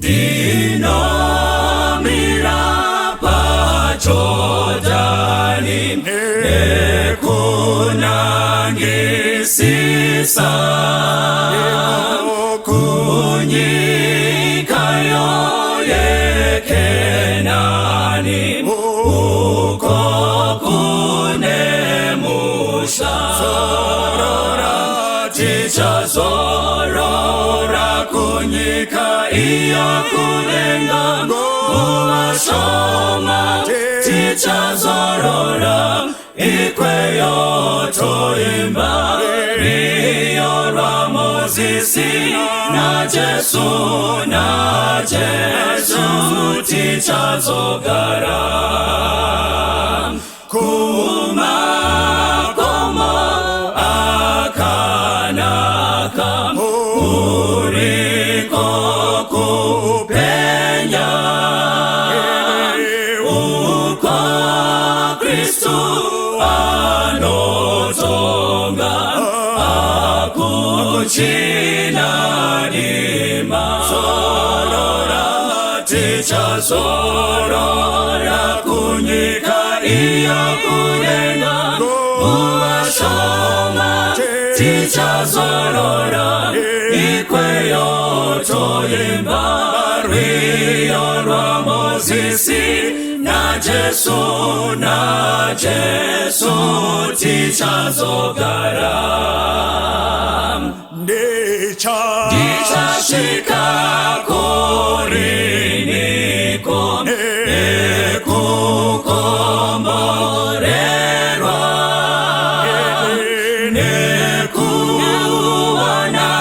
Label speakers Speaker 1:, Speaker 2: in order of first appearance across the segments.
Speaker 1: Ndinomira paJordani nekunangisisa kunyika yeKenani, uko kune musha. Tichazorora kunyika iyo kudenga, nguva shoma tichazorora ikweyo, toimba rwiyo rwaMozisi naJesu, naJesu tichazogara kumakomo akanaka kuriko kupenya, uko Kristu anotonga, hakuchina rima. Tichazorora kunyika iyo kudenga, nguva shoma tichazorora ikweyo, toimba rwiyo rwaMozisi naJesu, naJesu tichazogara.
Speaker 2: Ndicha
Speaker 1: Ndichasvika kuriniko nekukomborerwa nekuona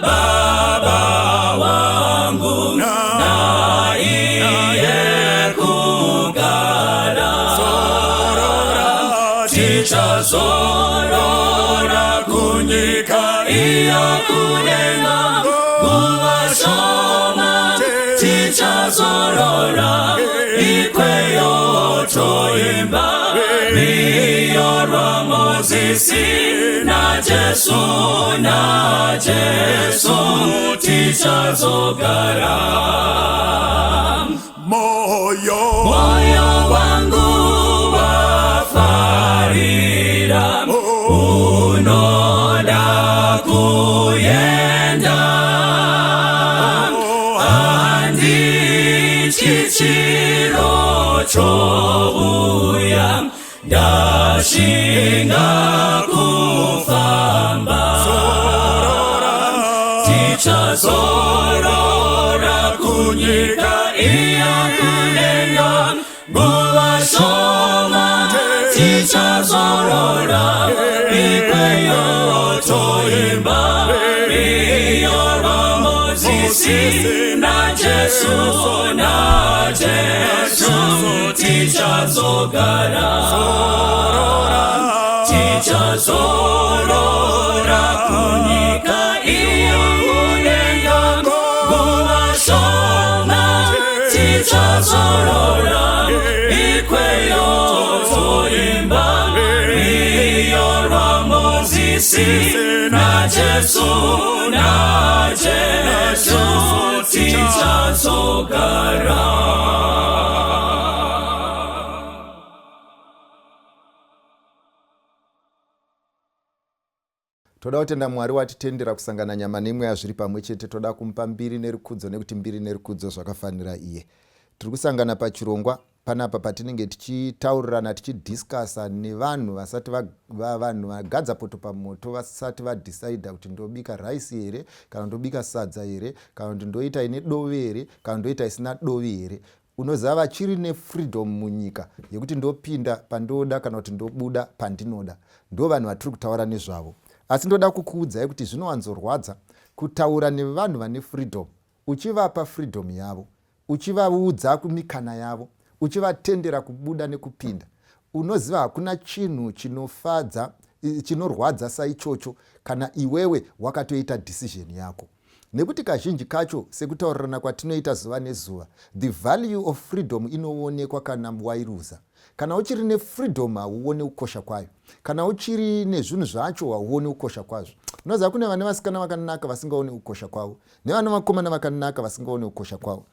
Speaker 1: Baba wangu naiye kugara. Tichazorora kunyika iyo kudenga, nguva shoma tichazorora ikweyo, toimba rwiyo rwaMozisi naJesu, naJesu tichazogara.
Speaker 2: Moyo
Speaker 1: Moyo wangu wafarira, unoda kuenda, handityi chiro chouya, ndashinga kufamba. Tichazorora kunyika iya kudenga, nguva shoma tichazorora ikweyo, toimba rwiyo rwaMozisi naJesu, naJesu tichazogara. Tichazorora kunyika iyo kudenga, nguva shoma tichazorora ikweyo, toimba rwiyo rwaMozisi naJesu, naJesu tichazogara.
Speaker 3: Toda kutenda Mwari watitendera kusangana nyama nemweya zviri pamwe chete. Toda kumupa mbiri nerukudzo, nekuti mbiri nerukudzo zvakafanira iye. Tiri kusangana pachirongwa panapa patinenge tichitaurirana, tichidiscussa nevanhu vasati vanhu vagadza poto pamoto, vasati vadhisaidha kuti ndobika raisi here kana ndobika sadza here, kana kuti ndoita ine dovi here kana ndoita isina dovi here. Unoziva, vachiri nefreedom munyika yekuti ndopinda pandoda kana kuti ndobuda pandinoda, ndo vanhu vatiri kutaura nezvavo. Asi ndoda kukuudzai kuti zvinowanzorwadza kutaura nevanhu vane freedom, uchivapa freedom yavo, uchivaudza kumikana yavo, uchivatendera kubuda nekupinda. Unoziva, hakuna chinhu chinofadza chinorwadza saichocho kana iwewe wakatoita decision yako, nekuti kazhinji kacho, sekutaurirana kwatinoita zuva nezuva, the value of freedom inoonekwa kana wairuza. Kana uchiri nefreedom, hauoni kukosha kwayo. Kana uchiri nezvinhu zvacho, hauoni kukosha kwazvo. Unoziva kune vane vasikana vakanaka vasingaoni kukosha kwavo, nevane vakomana vakanaka vasingaoni kukosha kwavo,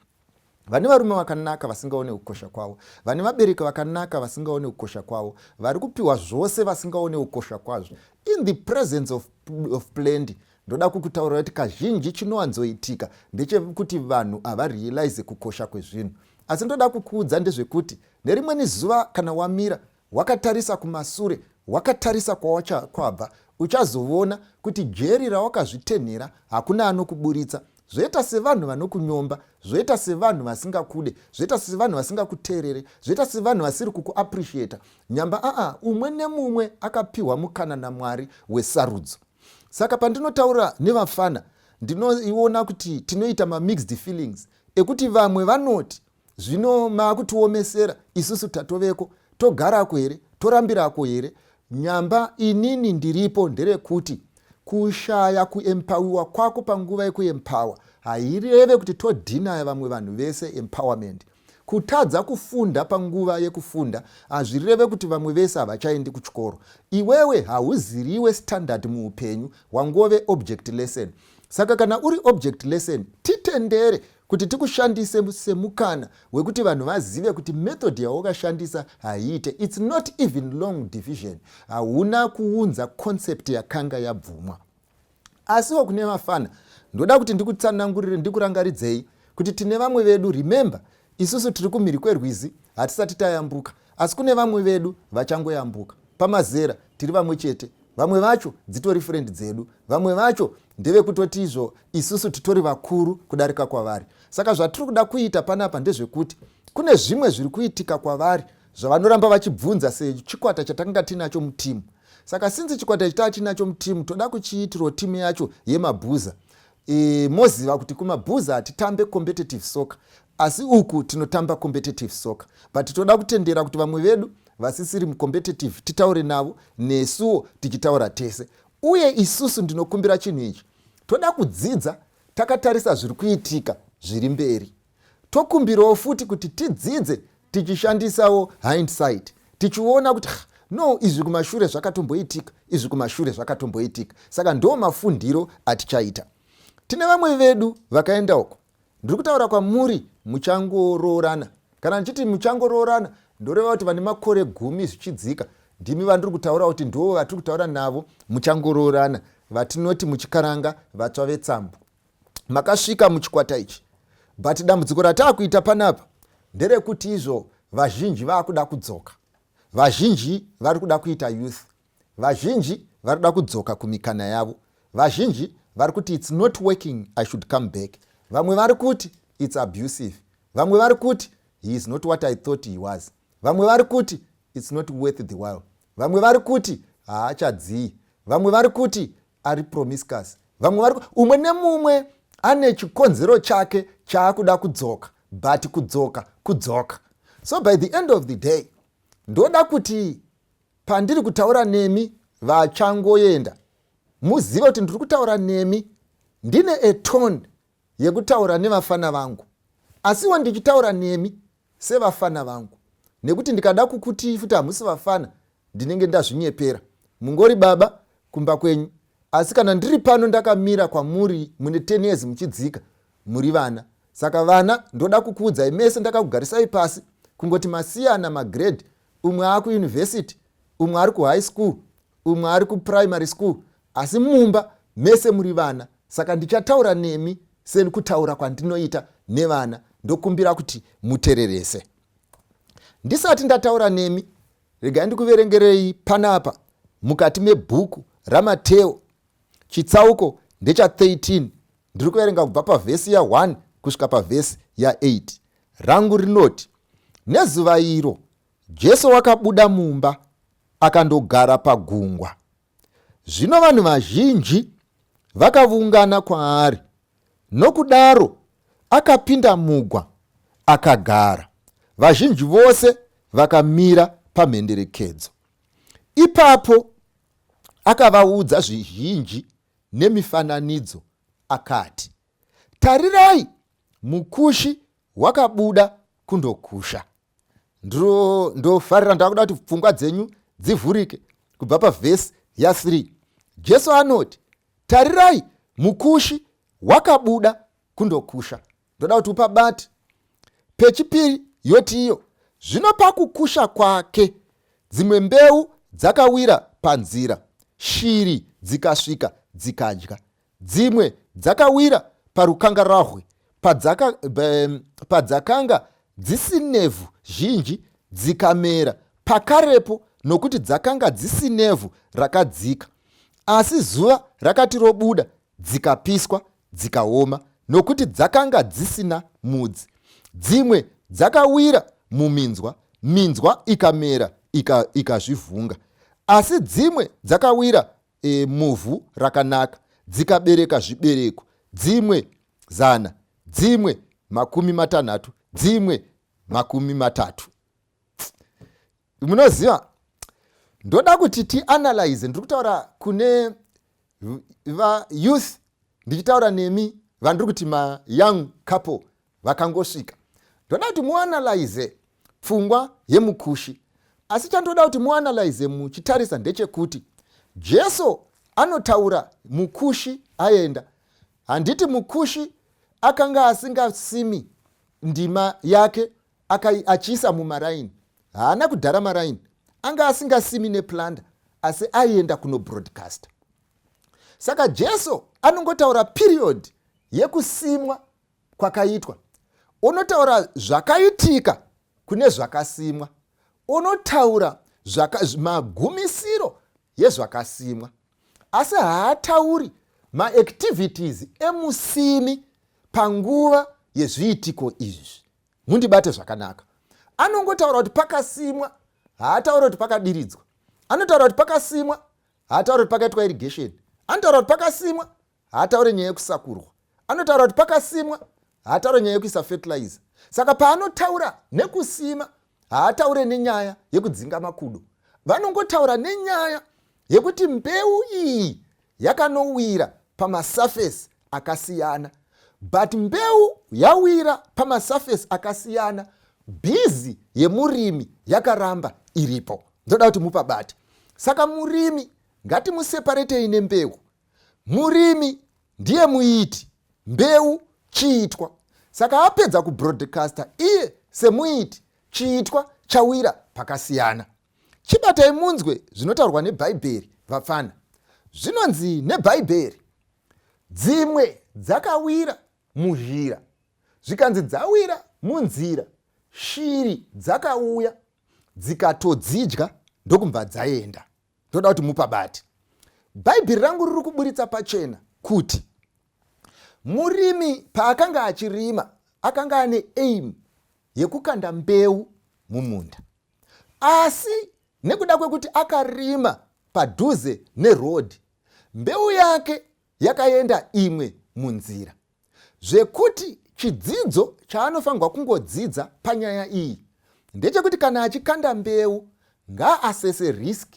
Speaker 3: vane varume vakanaka vasingaone kukosha kwavo, vane vabereki vakanaka vasingaone kukosha kwavo, vari kupiwa zvose vasingaone kukosha kwazvo. In the presence of plenty, ndoda kukutaurira kuti kazhinji chinowanzoitika ndechekuti vanhu havarealize kukosha kwezvinhu. Asi ndoda kukuudza ndezvekuti nerimweni zuva kana wamira wakatarisa kumasure, wakatarisa kwawachakwabva, uchazoona kuti jeri rawakazvitenhera hakuna anokuburitsa. Zvoita sevanhu vanokunyomba, zvoita sevanhu vasingakude, zvoita sevanhu vasingakuteerere, zvoita sevanhu vasiri kukuappreciata. Nyamba aa, umwe nemumwe akapiwa mukana naMwari wesarudzo. Saka pandinotaura nevafana, ndinoiona kuti tinoita mamixed feelings ekuti vamwe vanoti zvino maakutiomesera isusu, tatoveko, togarako here, torambirako here? Nyamba inini ndiripo nderekuti kushaya kuempowerwa kwako panguva yekuempower haireve kuti todhinaya vamwe vanhu vese empowerment. Kutadza kufunda panguva yekufunda hazvireve kuti vamwe vese havachaendi kuchikoro. Iwewe hauziriwe standard muupenyu, wangove object lesson. Saka kana uri object lesson, titendere kuti tikushandise semukana wekuti vanhu vazive kuti method yawakashandisa haiite. It's not even long division, hauna kuunza concept yakanga yabvumwa. Asiwo kune vafana, ndoda kuti ndikutsanangurire, ndikurangaridzei kuti tine vamwe vedu. Remember, isusu tiri kumhiri kwerwizi, hatisati tayambuka, asi kune vamwe vedu vachangoyambuka. Pamazera tiri vamwe chete, vamwe vacho dzitori friend dzedu, vamwe vacho ndevekutoti izvo isusu titori vakuru kudarika kwavari. Saka zvatiri kuda kuita panapa ndezvekuti kune zvimwe zviri kuitika kwavari zvavanoramba vachibvunza sechikwata chatakanga tinacho mutimu. Saka since chikwata ichi taa chinacho mutimu, toda kuchiitirawo timu yacho yemabhuza. Moziva kuti kumabhuza hatitambe competitive soccer, asi uku tinotamba competitive soccer, but toda kutendera kuti vamwe vedu vasisiri mucompetitive titaure navo, nesuwo tichitaura tese. Uye isusu ndinokumbira chinhu ichi, toda kudzidza takatarisa zviri kuitika zviri mberi. Tokumbirawo futi kuti tidzidze tichishandisawo hindsight, tichiona kuti no, izvi kumashure zvakatomboitika, izvi kumashure zvakatomboitika. Saka ndo mafundiro atichaita. Tine vamwe vedu vakaenda uko. Ndiri kutaura kwamuri muchangoroorana. Kana ndichiti muchangoroorana, ndoreva kuti vane makore 10 zvichidzika. Ndimi vandiri kutaura kuti ndo vatiri kutaura navo, muchangoroorana, vatinoti muchikaranga vatsva vetsambo. Makasvika muchikwata ichi, but dambudziko rataakuita panapa nderekuti izvo vazhinji vaakuda kudzoka, vazhinji vari kuda kuita youth, vazhinji vari kuda kudzoka kumikana yavo, vazhinji vari kuti it's not working, I should come back. Vamwe vari kuti it's abusive, vamwe vari kuti he is not what I thought he was, vamwe vari kuti it's not worth the while, vamwe vari kuti haachadzii, vamwe vari kuti ari promiscuous, vamwe vari, umwe nemumwe ane chikonzero chake chaakuda kudzoka. But kudzoka kudzoka. So by the end of the day, ndoda kuti pandiri kutaura nemi vachangoenda, muzive kuti ndiri kutaura nemi ndine a tone yekutaura nevafana vangu, asiwo ndichitaura nemi sevafana vangu, nekuti ndikada kukuti futi hamusi vafana, ndinenge ndazvinyepera. Mungori baba kumba kwenyu, asi kana ndiri pano ndakamira kwamuri mune 10 years muchidzika, muri vana. Saka vana, ndoda kukuudzai mese ndakakugarisai pasi, kungoti masiyana magrade. Umwe akuyunivhesiti, umwe ari kuhigh school, umwe ari kuprimary school, asi mumba mese muri vana. Saka ndichataura nemi sekutaura kwandinoita nevana. Ndokumbira kuti mutererese. Ndisati ndataura nemi, regai ndikuverengerei panapa mukati mebhuku raMateo, chitsauko ndecha13. Ndiri kuverenga kubva pavhesi ya1 kusvika pavhesi ya8. Rangu rinoti, "Nezuva iro Jesu wakabuda mumba akandogara pagungwa. Zvino vanhu vazhinji vakaungana kwaari, nokudaro akapinda mugwa akagara, vazhinji vose vakamira pamhenderekedzo. Ipapo akavaudza zvizhinji nemifananidzo, akati, Tarirai, mukushi wakabuda kundokusha." Ndofarira, ndakuda kuti pfungwa dzenyu dzivhurike kubva pavhesi ya3. Jesu anoti, Tarirai, mukushi wakabuda kundokusha. Ndoda kuti upabate. Pechipiri yoti iyo, zvino pakukusha kwake dzimwe mbeu dzakawira panzira, shiri dzikasvika dzikadya. Dzimwe dzakawira parukangarahwe, padzakanga dzisinevhu zhinji, dzikamera pakarepo, nokuti dzakanga dzisinevhu rakadzika. Asi zuva rakati robuda, dzikapiswa, dzikaoma, nokuti dzakanga dzisina mudzi. Dzimwe dzakawira muminzwa, minzwa ikamera ikazvivhunga. Asi dzimwe dzakawira muvhu rakanaka, dzikabereka zvibereko, dzimwe 100, dzimwe 60, dzimwe 30. Munoziva, ndoda kuti tianalyze. Ndiri kutaura kune vayouth, ndichitaura nemi vandiri kuti mayoung couple vakangosvika. Ndoda kuti muanalyze pfungwa yemukushi, asi chandoda kuti muanalyze muchitarisa ndechekuti Jesu anotaura mukushi aenda. Handiti mukushi akanga asingasimi ndima yake achiisa mumaraini? Haana kudhara maraini. Anga asingasimi neplanter, asi aienda kunobroadcasta. Saka Jesu anongotaura period yekusimwa kwakaitwa, unotaura zvakaitika kune zvakasimwa, unotaura magumisiro yezvakasimwa, asi haatauri maactivities emusimi panguva yezviitiko izvi. Mundibate zvakanaka. Anongotaura kuti pakasimwa, haatauri kuti pakadiridzwa. Anotaura kuti pakasimwa, haatauri kuti pakaitwa irrigation. Anotaura kuti pakasimwa, haatauri nyaya yekusakurwa. Anotaura kuti pakasimwa, haatauri nyaya yekuisa fertilizer. Saka paanotaura nekusima, haataure nenyaya yekudzinga makudo. Vanongotaura nenyaya yekuti mbeu iyi yakanowira pamasurface akasiyana, but mbeu yawira pamasurface akasiyana, busy yemurimi yakaramba iripo. Ndoda kuti mupabate. Saka murimi ngatimuseparatei nembeu. Murimi ndiye muiti, mbeu chiitwa. Saka apedza kubroadcasta iye semuiti, chiitwa chawira pakasiyana. Chibatai munzwe zvinotaurwa neBhaibheri, vapfana. Zvinonzi neBhaibheri, dzimwe dzakawira muzhira. Zvikanzi dzawira munzira, shiri dzakauya dzikatodzidya, ndokubva dzaenda. Ndoda kuti mupabati. Bhaibheri rangu riri kuburitsa pachena kuti murimi paakanga achirima, akanga ane aim yekukanda mbeu mumunda, asi nekuda kwekuti akarima padhuze neroad, mbeu yake yakaenda imwe munzira. Zvekuti chidzidzo chaanofanirwa kungodzidza panyaya iyi ndechekuti kana achikanda mbeu, ngaassesse risk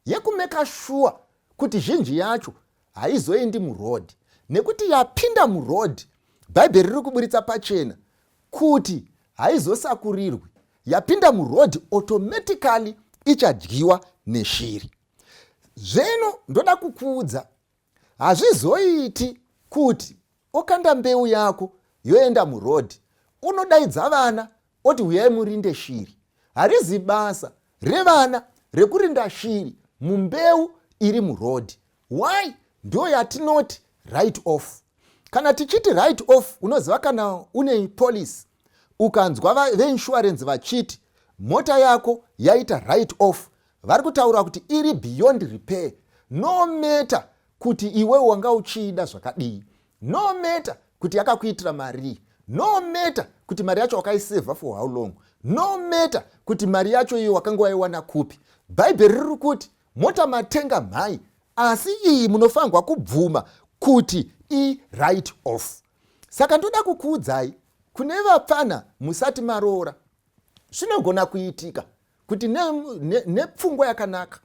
Speaker 3: yekumake sure kuti zhinji yacho haizoendi muroad, nekuti yapinda muroad, Bhaibheri riri kuburitsa pachena kuti haizosakurirwi. Yapinda muroad, automatically ichadyiwa neshiri. Zvino ndoda kukuudza, hazvizoiti kuti okanda mbeu yako yoenda muroad, unodaidza vana oti, "Uyai murinde shiri." Harizi basa revana rekurinda shiri mumbeu iri muroad. Why? Ndo yatinoti write off. Kana tichiti write off, unoziva kana une policy, ukanzwa veinsurance vachiti mota yako yaita write off, vari kutaura kuti iri beyond repair. No matter kuti iwe wanga uchiida zvakadii, no matter kuti yakakuitira marii, no matter kuti mari yacho wakaisevha for how long, no matter kuti mari yacho iyo wakanga waiwana kupi, Bhaibheri riri kuti mota matenga mhai, asi iyi munofanirwa kubvuma kuti iwrite off. Saka ndoda kukuudzai kune vapfana musati maroora, zvinogona kuitika kuti nepfungwa ne yakanaka,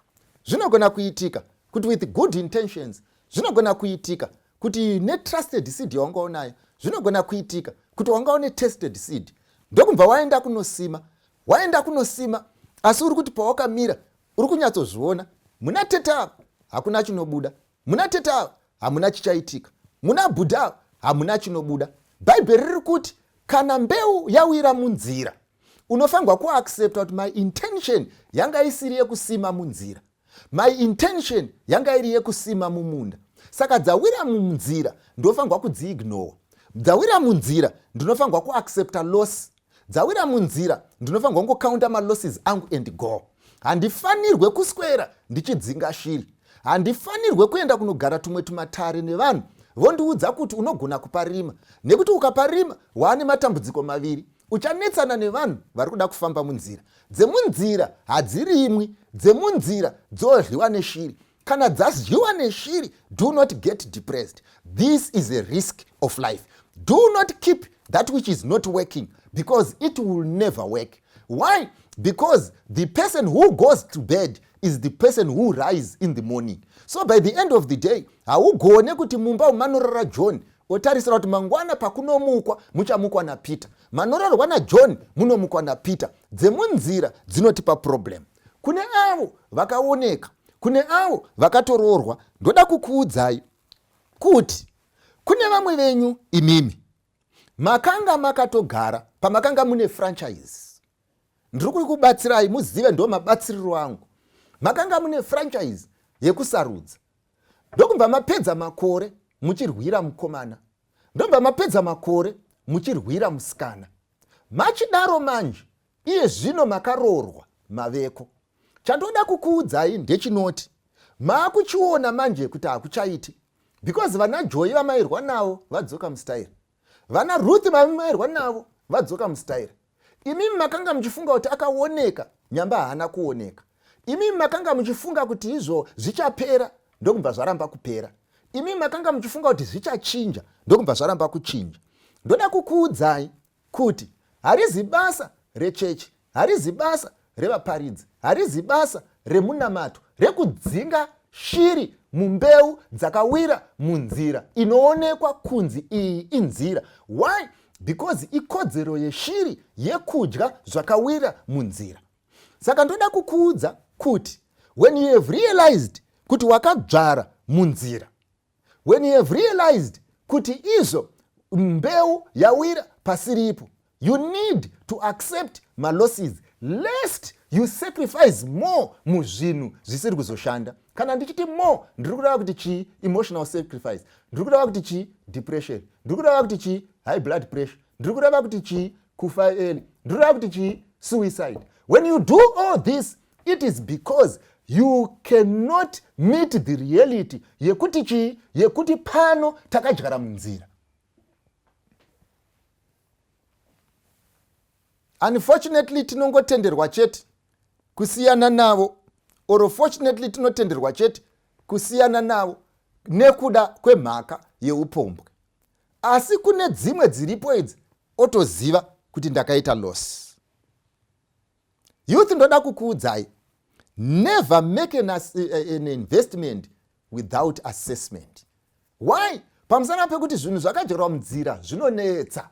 Speaker 3: zvinogona kuitika kuti with good intentions, zvinogona kuitika kuti netrusted seed yawanga unayo, zvinogona kuitika kuti wanga une tested seed, ndokubva waenda kunosima. Waenda kunosima, asi uri kuti pawakamira uri kunyatsozviona, muna tete ava hakuna chinobuda, muna tete ava. hamuna chichaitika. Muna bhudha hamuna chinobuda. Bhaibheri riri kuti kana mbeu yawira munzira, unofanirwa kuaccepta kuti my intention yanga isiri yekusima munzira, my intention yanga iri yekusima mumunda. Saka dzawira munzira ndofanirwa kudziignore, dzawira munzira ndinofanirwa kuaccepta loss, dzawira munzira ndinofanirwa kungokaunta malosses angu and go. Handifanirwe kuswera ndichidzinga shiri, handifanirwe kuenda kunogara tumwe tumatare nevanhu vondiudza kuti unogona kuparima, nekuti ukaparima waane matambudziko maviri. Uchanetsana nevanhu vari kuda kufamba munzira. Dzemunzira hadzirimwi, dzemunzira dzodyiwa neshiri. Kana dzadyiwa neshiri, do not get depressed. This is a risk of life. Do not keep that which is not working, because it will never work. Why? Because the person who goes to bed is the person who rise in the morning. So by the end of the day, haugone kuti mumba umanorara John otarisira kuti mangwana pakunomukwa muchamukwa naPeter. Manorarwa naJohn munomukwa naPeter. Dzemunzira dzinotipa problem. Kune avo vakaoneka, kune avo vakatoroorwa, ndoda kukuudzai kuti kune vamwe venyu imimi makanga makatogara pamakanga mune franchise. Ndiri kukubatsirai muzive, ndo mabatsiriro angu. Makanga mune franchise yekusarudza, ndokubva mapedza makore muchirwira mukomana, ndobva mapedza makore muchirwira musikana. Machidaro manje iye zvino makaroorwa maveko. Chandoda kukuudzai ndechinoti maakuchiona manje kuti hakuchaiti, because vana Joyi vamairwa navo vadzoka mustaira, vana Ruth vamairwa navo vadzoka mustaira. Imimi makanga muchifunga kuti akaoneka, nyamba haana kuoneka. Imimi makanga muchifunga kuti izvo zvichapera, ndokubva zvaramba kupera. Imimi makanga muchifunga kuti zvichachinja, ndokubva zvaramba kuchinja. Ndoda kukuudzai kuti harizi basa rechechi, harizi basa revaparidzi, harizi basa remunamato rekudzinga shiri mumbeu dzakawira munzira inoonekwa kunzi iyi inzira. Why? Because ikodzero yeshiri yekudya zvakawira munzira. Saka ndoda kukuudza kuti when you have realized kuti wakadzvara munzira, when you have realized kuti izvo mbeu yawira pasiripo, you need to accept malosses lest you sacrifice more muzvinhu zvisiri kuzoshanda. Kana ndichiti more, ndiri kureva kuti chii? Emotional sacrifice. Ndiri kureva kuti chii? Depression. Ndiri kureva kuti chii? High blood pressure. Ndiri kureva kuti chii? Kufa early. Ndiri kureva kuti chii? Suicide. When you do all this, it is because you cannot meet the reality yekuti chii? Yekuti pano takadyara munzira. Unfortunately tinongotenderwa chete kusiyana navo, or fortunately tinotenderwa chete kusiyana navo nekuda kwemhaka yeupombwe. Asi kune dzimwe dziripo idzi otoziva kuti ndakaita loss. Youth, ndoda kukuudzai, never make an investment without assessment. Why? Pamusana pekuti zvinhu zvakadyarwa munzira zvinonetsa,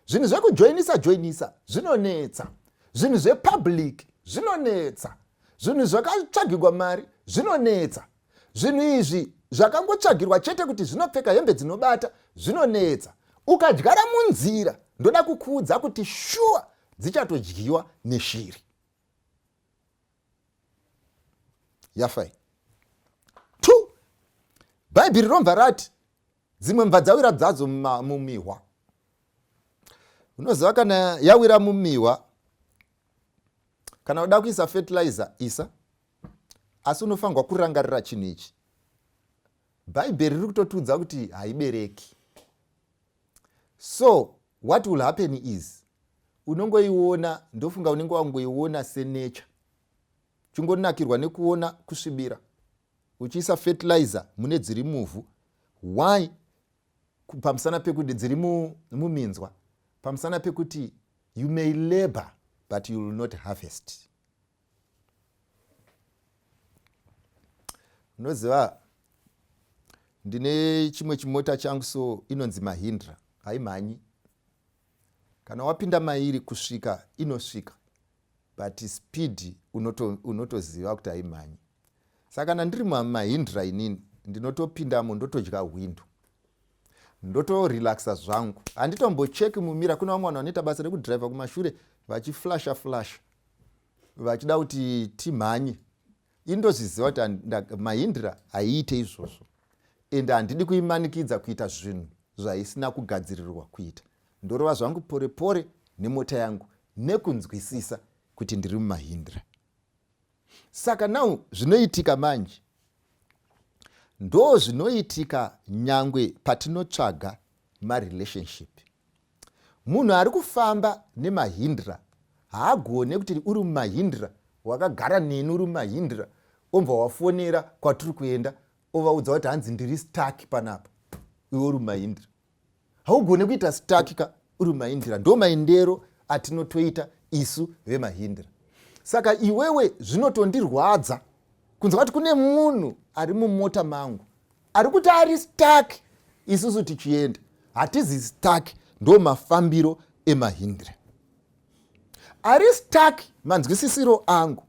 Speaker 3: zvinhu zvekujoinisa joinisa zvinonetsa, zvinhu zvepublic zvinonetsa, zvinhu zvakatsvagirwa mari zvinonetsa, zvinhu izvi zvakangotsvagirwa chete kuti zvinopfeka hembe dzinobata zvinonetsa. Ukadyara munzira, ndoda kukuudza kuti shuwa dzichatodyiwa neshiri. Yafai 2, Bhaibheri romva rati dzimwe mva dzawira dzadzo mumihwa. Unoziva kana yawira mumihwa, kana uda kuisa fertilizer isa, asi unofanirwa kurangarira chinhu ichi. Bhaibheri riri kutotiudza kuti haibereki. So what will happen is unongoiona, ndofunga unenge wangoiona senature, chingonakirwa nekuona kusvibira uchiisa fertilizer mune dziri muvhu. Why? Pamusana pekuti dziri muminzwa, pamusana pekuti you may labor but you will not harvest. Unoziva ndine chimwe chimota changu, so inonzi Mahindra, haimhanyi. Kana wapinda mairi kusvika inosvika, but speed unotoziva kuti haimhanyi. Saka kana ndiri Mahindra inini, Ndinotopindamo, ndotodya hwindo, ndotorelaxa zvangu, handitombocheki mumirror. Kuna vamwe vanhu vanoita basa rekudhiraivha kumashure vachiflasha flasha vachida kuti timhanye. Indozviziva kuti Mahindra haiite izvozvo, ende handidi kuimanikidza kuita zvinhu zvaisina kugadzirirwa kuita. Ndorova zvangu pore pore nemota yangu nekunzwisisa kuti ndiri muMahindra. Saka now zvinoitika manje, ndo zvinoitika nyangwe patinotsvaga marelationship. Munhu ari kufamba neMahindra haagone kuti uri muMahindra, wakagara neni uri muMahindra, obva wafonera kwatiri kuenda, ovaudza kuti hanzi ndiri stuck panapa. Iwe uri muMahindra, haugone kuita stuck ka uri muMahindra. Ndo maendero atinotoita isu veMahindra. Saka iwewe zvinotondirwadza kunzwa kuti kune munhu ari mumota mangu ari kuti ari stuck, isusu tichienda. Hatizi stuck, ndo mafambiro eMahindra. Ari stuck, manzwisisiro angu,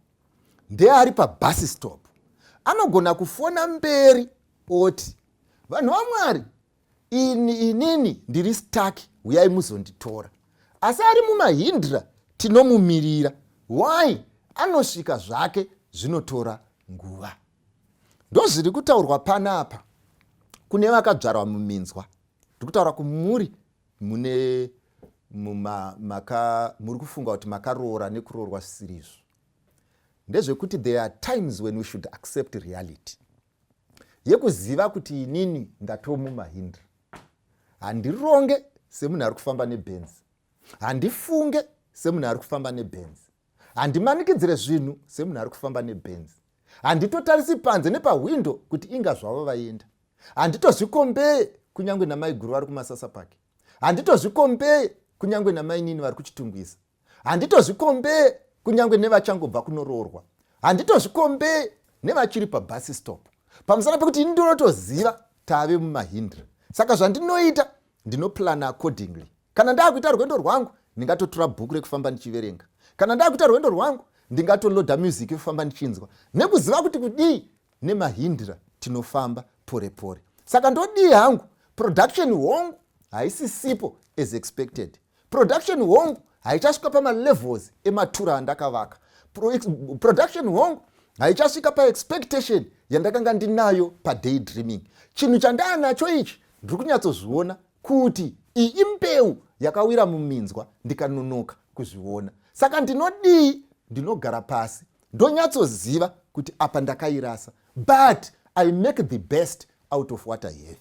Speaker 3: ndeari pabus stop, anogona kufona mberi oti, "Vanhu vaMwari, ini inini ndiri stuck, uyai muzonditora." Asi ari muMahindra tinomumirira. Why? Anosvika zvake, zvinotora nguva. Ndozviri kutaurwa panapa kune vakadzvarwa muminzwa. Ndiri kutaura kumuri mune muri kufunga kuti makaroora nekuroorwa zvisiri izvo. Ndezvekuti there are times when we should accept reality yekuziva kuti inini ndatomuMahindra, handironge semunhu ari kufamba neBenzi, handifunge semunhu ari kufamba neBenzi, handimanikidzire zvinhu semunhu ari kufamba neBenzi, handitotarisi panze nepahwindo kuti inga zvavo vaenda, handitozvikombee kunyange namaiguru vari kuMasasa Pake, handitozvikombee kunyange namainini vari kuChitungwiza, handitozvikombee kunyange nevachangobva kunoroorwa, handitozvikombee nevachiri pabus stop, pamusana pekuti ini ndinotoziva tave muMahindra. Saka zvandinoita, ndinoplana accordingly. Kana ndaakuita rwendo rwangu, ndingatotora bhuku rekufamba ndichiverenga. Kana ndaakuita rwendo rwangu, ndingatoloda music yekufamba ndichinzwa, nekuziva kuti kudii, neMahindra tinofamba pore pore. Saka ndodii hangu? Production hongu haisisipo as expected, production hongu haichasvika pamalevels ematura andakavaka, production hongu haichasvika paexpectation yandakanga ndinayo paday dreaming. Chinhu chandaanacho ichi, ndiri kunyatsozviona kuti iyi imbeu yakawira muminzwa, ndikanonoka kuzviona. Saka ndinodii? Ndinogara pasi, ndonyatsoziva kuti apa ndakairasa, but I make the best out of what I have.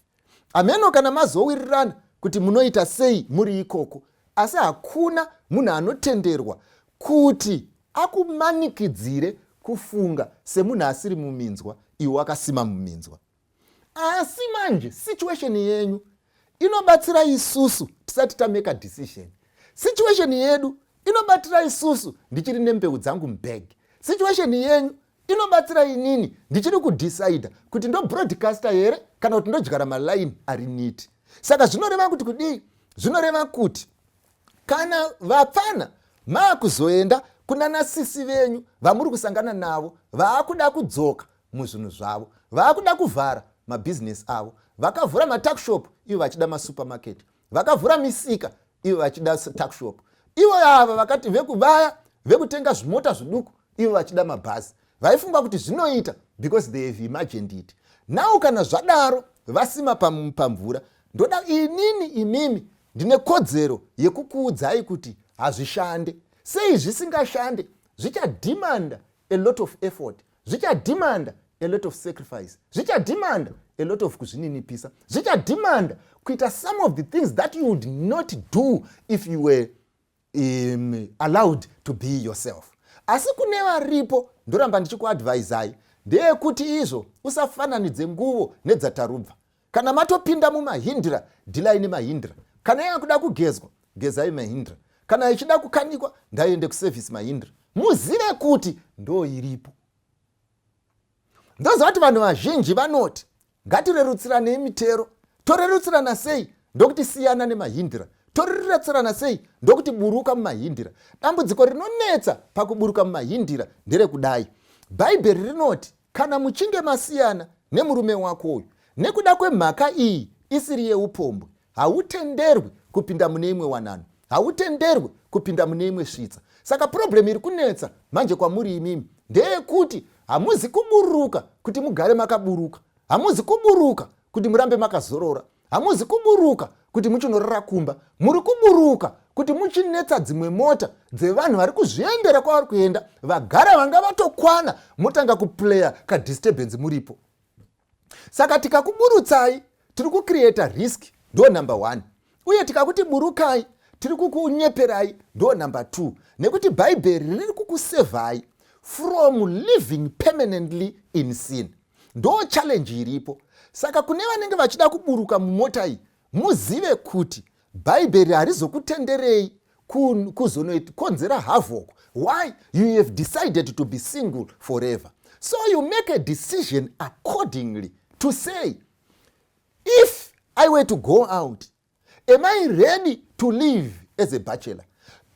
Speaker 3: Ameno kana mazowirirana kuti munoita sei muri ikoko, asi hakuna munhu anotenderwa kuti akumanikidzire kufunga semunhu asiri muminzwa, iwe wakasima muminzwa. Asi manje situation yenyu inobatsira isusu tisati tameka decision. Situation yedu inobatira isusu ndichiri nembeu dzangu mubag. Situation yenyu inobatsira inini ndichiri kudecida kuti ndobroadcasta here kana kuti ndodyara malaini ari neat. Saka zvinoreva kuti kudii? Zvinoreva kuti kana vapfana maakuzoenda kuna nasisi venyu vamuri kusangana navo, vaakuda kudzoka muzvinhu zvavo, vaakuda kuvhara mabhizinesi avo, vakavhura matuckshop ivo vachida masupermarket, vakavhura misika ivo vachida tuckshop, ivo ava vakati vekuvaya vekutenga zvimota zviduku ivo vachida mabhazi, vaifunga kuti zvinoita because they have imagined it. Now kana zvadaro, vasima pamvura, ndoda inini, imimi ndine kodzero yekukuudzai kuti hazvishande. Sei zvisingashande? Zvichadhimanda a lot of effort, zvichadhimanda a lot of sacrifice, zvichadhimanda a lot of kuzvininipisa, zvichadhimanda kuita some of the things that you would not do if you were allowed to be yourself. Asi kune varipo, ndoramba ndichikuadvaisai, ndeyekuti izvo usafananidze nguvo nedzatarubva. Kana matopinda muMahindra, dhilai neMahindra. Kana yakuda kugezwa, gezai Mahindra. Kana ichida kukanikwa, ndaiende kuservice Mahindra. Muzive kuti ndo iripo. Ndoziva kuti vanhu vazhinji vanoti ngatirerutsiranei mitero. Torerutsirana sei? Ndokuti siyana neMahindra. Torerutsirana sei? Ndokuti buruka muMahindra. Dambudziko rinonetsa pakuburuka muMahindra nderekudai: Bhaibheri rinoti kana muchinge masiyana nemurume wako uyu. Nekuda kwemhaka iyi isiri yeupombwe, hautenderwi kupinda mune imwe wanano, hautenderwi kupinda mune imwe svitsa. Saka problem iri kunetsa manje kwamuri imimi ndeyekuti hamuzi kuburuka kuti mugare makaburuka, hamuzi kuburuka kuti murambe makazorora, hamuzi kuburuka kuti muchinorara kumba, muri kuburuka kuti muchinetsa dzimwe mota dzevanhu vari kuzviendera kwavari kuenda, vagara vanga vatokwana, motanga kuplaya kadisturbance muripo. Saka tikakuburutsai tiri kucreata risk, ndo number 1, uye tikakuti burukai tiri kukunyeperai, ndo number 2, nekuti bhaibheri riri kukusevhai from living permanently in sin. Ndo challenge iripo. Saka kune vanenge vachida kuburuka mumota iyi, muzive kuti bhaibheri harizokutenderei kuzonokonzera havoc. Why? You have decided to be single forever. So you make a decision accordingly to say, if I were to go out, am I ready to live as a bachelor?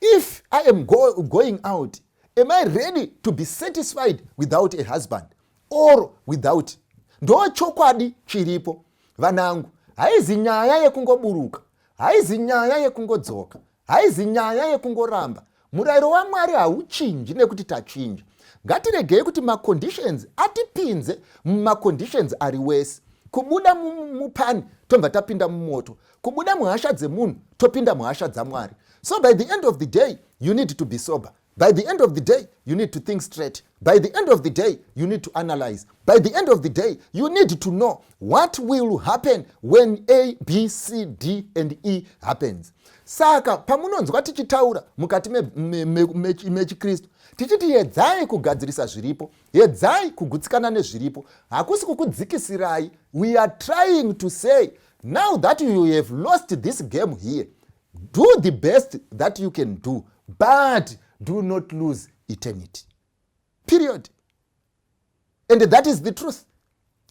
Speaker 3: If I am going out, am I ready to be satisfied without a husband or without? Ndo chokwadi chiripo vanangu. Haizi nyaya yekungoburuka, haizi nyaya yekungodzoka, haizi nyaya yekungoramba. Murayiro waMwari hauchinji nekuti tachinja. Ngatiregei kuti maconditions atipinze mumaconditions ari wese. Kubuda mupani tobva tapinda mumoto, kubuda muhasha dzemunhu topinda muhasha dzaMwari. So by the end of the day you need to be sober. By the end of the day you need to think straight. By the end of the day you need to analyze. By the end of the day you need to know what will happen when A, B, C, D and E happens. Saka pamunonzwa tichitaura mukati mechikristu tichiti yedzai kugadzirisa zviripo, yedzai kugutsikana nezviripo, hakusi kukudzikisirai. We are trying to say, now that you have lost this game here, do the best that you can do, but do not lose eternity. Period. And that is the truth.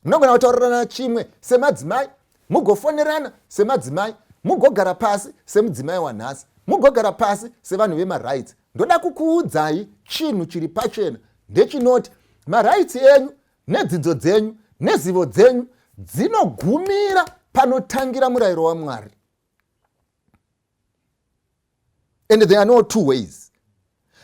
Speaker 3: Munogona kutaurirana chimwe semadzimai, mugofonerana semadzimai, mugogara pasi semudzimai wanhasi, mugogara pasi sevanhu vemarights. Ndoda kukuudzai chinhu chiri pachena ndechinoti marights enyu nedzidzo dzenyu nezivo dzenyu dzinogumira panotangira murayiro waMwari. And there are no two ways.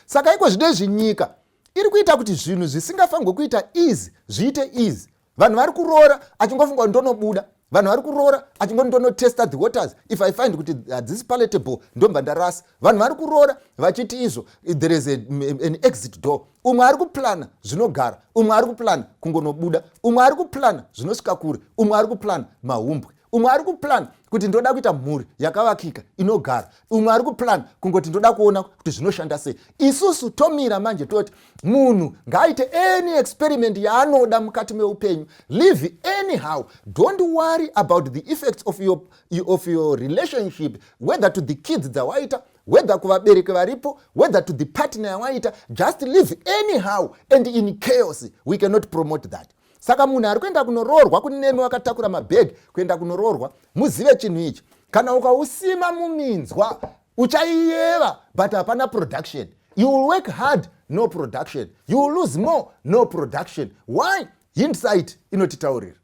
Speaker 3: Saka iko zvino izvi nyika iri kuita kuti zvinhu zvisingafanirwe kuita easy zviite easy. Vanhu vari kuroora achingofunga kuti ndonobuda, vanhu vari kuroora achingoti ndonotesta the waters, if I find kuti hadzisi palatable ndomba ndarasa. Vanhu vari kuroora vachiti izvo there is an exit door. Umwe ari kuplana zvinogara, umwe ari kuplana kungonobuda, umwe ari kuplana zvinosvika kure, umwe ari kuplana mahumbwe, umwe ari kuplana kuti ndoda kuita mhuri yakavakika inogara, umwe ari kuplana kungoti ndoda kuona kuti zvinoshanda sei. Isusu tomira manje toti munhu ngaaite any experiment yaanoda mukati meupenyu. Live anyhow. Don't worry about the effects of your relationship, whether to the kids dzawaita, whether kuvabereki varipo, whether to the partner yawaita. Just live anyhow and in chaos. We cannot promote that. Saka munhu ari kuenda kunoroorwa, kunemi wakatakura mabhegi kuenda kunoroorwa, muzive chinhu ichi: kana ukausima muminzwa uchaiyeva, but hapana production. You will work hard, no production. You will lose more, no production. Why? Hindsight inotitaurira.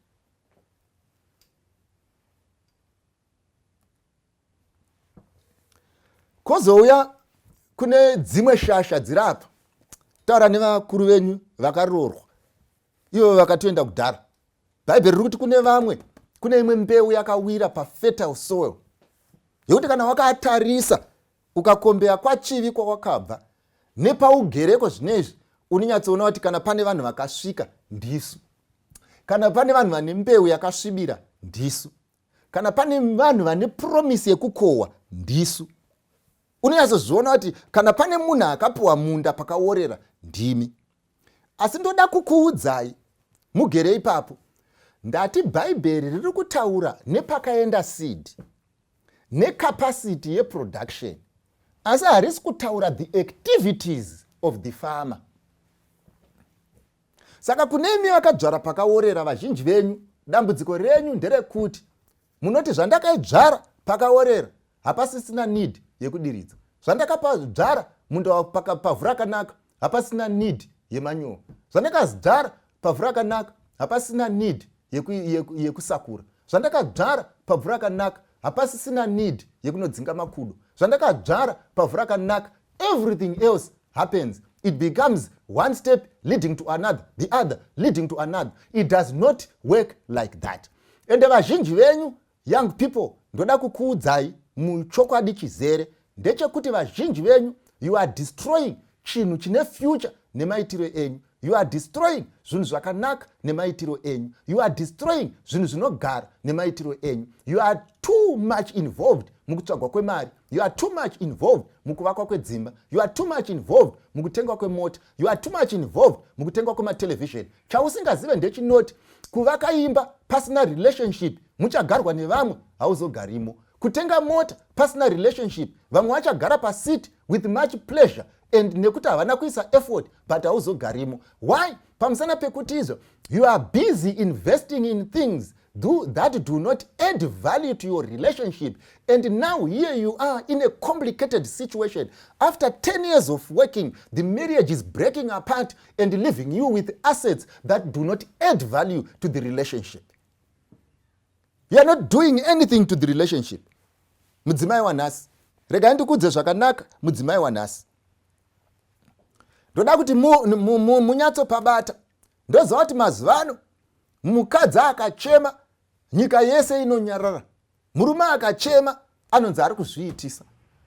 Speaker 3: Kozouya kune dzimwe shasha dziri apa, taura nevakuru venyu vakaroorwa ivo vakatoenda kudhara. Bhaibheri riri kuti kune vamwe, kune imwe mbeu yakawira pafertile soil yekuti kana wakatarisa ukakombeya kwachivi kwawakabva nepaugereko zvinezvi, unonyatsoona kuti kana pane vanhu vakasvika ndisu, kana pane vanhu vane mbeu yakasvibira ndisu, kana pane vanhu vane promise yekukohwa ndisu. Unonyatsozviona kuti kana pane munhu akapiwa munda pakaorera ndimi. Asi ndoda kukuudzai mugere ipapo, ndati bhaibheri riri kutaura nepakaenda seed necapacity yeproduction, asi harisi kutaura the activities of the farmer. Saka kune imi vakadzvara pakaorera, vazhinji venyu dambudziko renyu nderekuti munoti zvandakaidzvara pakaorera hapasisina need yekudiridza, zvandakadzvara munda pavhu rakanaka hapasina need yemanyowa, zvandakadzvara pavhu rakanaka hapasina need. Yekusakura zvandakadzvara pavhu rakanaka, hapasisina need yekunodzinga makudo. Zvandakadzvara pavhu rakanaka, everything else happens. It becomes one step leading to another, the other leading to another. It does not work like that. Ende vazhinji venyu, young people, ndoda kukuudzai muchokwadi chizere ndechekuti vazhinji venyu, you are destroying chinhu chine future nemaitiro enyu. You are destroying zvinhu zvakanaka nemaitiro enyu. You are destroying zvinhu zvinogara nemaitiro enyu. You are too much involved mukutsvagwa kwemari. You are too much involved mukuvakwa kwedzimba. You are too much involved mukutengwa kwemota. You are too much involved mukutengwa kwematelevision. Chausingazive ndechinoti kuvaka imba pasina relationship, muchagarwa nevamwe, hauzogarimo. Kutenga mota pasina relationship, vamwe vachagara paseat with much pleasure and nekuti havana kuisa effort, but hauzogarimo. Why? Pamusana pekuti izvo you are busy investing in things that do not add value to your relationship. And now here you are in a complicated situation. After 10 years of working, the marriage is breaking apart and leaving you with assets that do not add value to the relationship. You are not doing anything to the relationship. Mudzimai wanhasi, regai ndikudze zvakanaka. Mudzimai wanhasi, ndoda kuti munyatsopabata. Ndoziva kuti mazuva ano mukadzi akachema, nyika yese inonyarara. Murume akachema, anonzi ari kuzviitisa.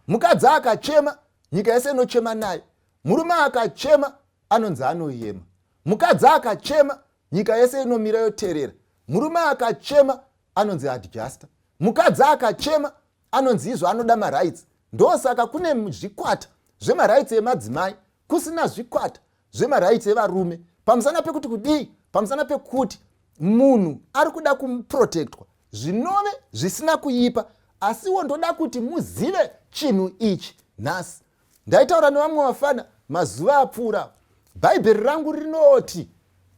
Speaker 3: Mukadzi akachema, nyika yese inochema naye. Murume akachema, anonzi anoyema. Mukadzi akachema, nyika yese inomira yoteerera. Murume akachema, anonzi adjuster. Mukadzi akachema, anonzi izvo anoda marights. Ndosaka kune zvikwata zvemarights emadzimai, kusina zvikwata zvemarights evarume. Pamusana pekuti kudii? Pamusana pekuti munhu ari kuda kumuprotectwa, zvinove zvisina kuipa. Asiwo ndoda kuti muzive chinhu ichi. Nhasi ndaitaura nevamwe vafana mazuva apfuura. Bhaibheri rangu rinoti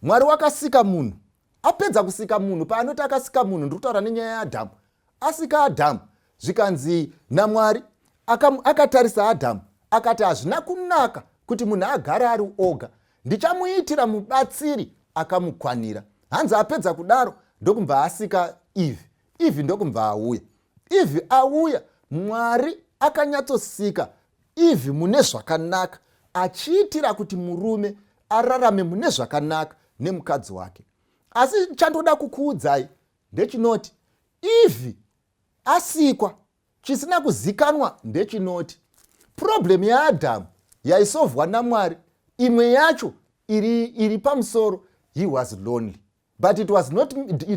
Speaker 3: Mwari wakasika munhu. Apedza kusika munhu, paanoti akasika munhu, ndiri kutaura nenyaya yaAdhamu. Asika Adhamu, zvikanzi naMwari, akatarisa Adhamu akati, "Hazvina kunaka kuti munhu agare ari oga. Ndichamuitira mubatsiri akamukwanira." Hanzi apedza kudaro, ndokubva asika Eve. Eve ndokubva auya. Eve auya, Mwari akanyatsosika Eve mune zvakanaka, achiitira kuti murume ararame mune zvakanaka nemukadzi wake. Asi chandoda kukuudzai ndechinoti Eve asikwa, chisina kuzikanwa ndechinoti problem yaAdhamu yaisolvwa naMwari, imwe yacho iri pamusoro, he was lonely. But it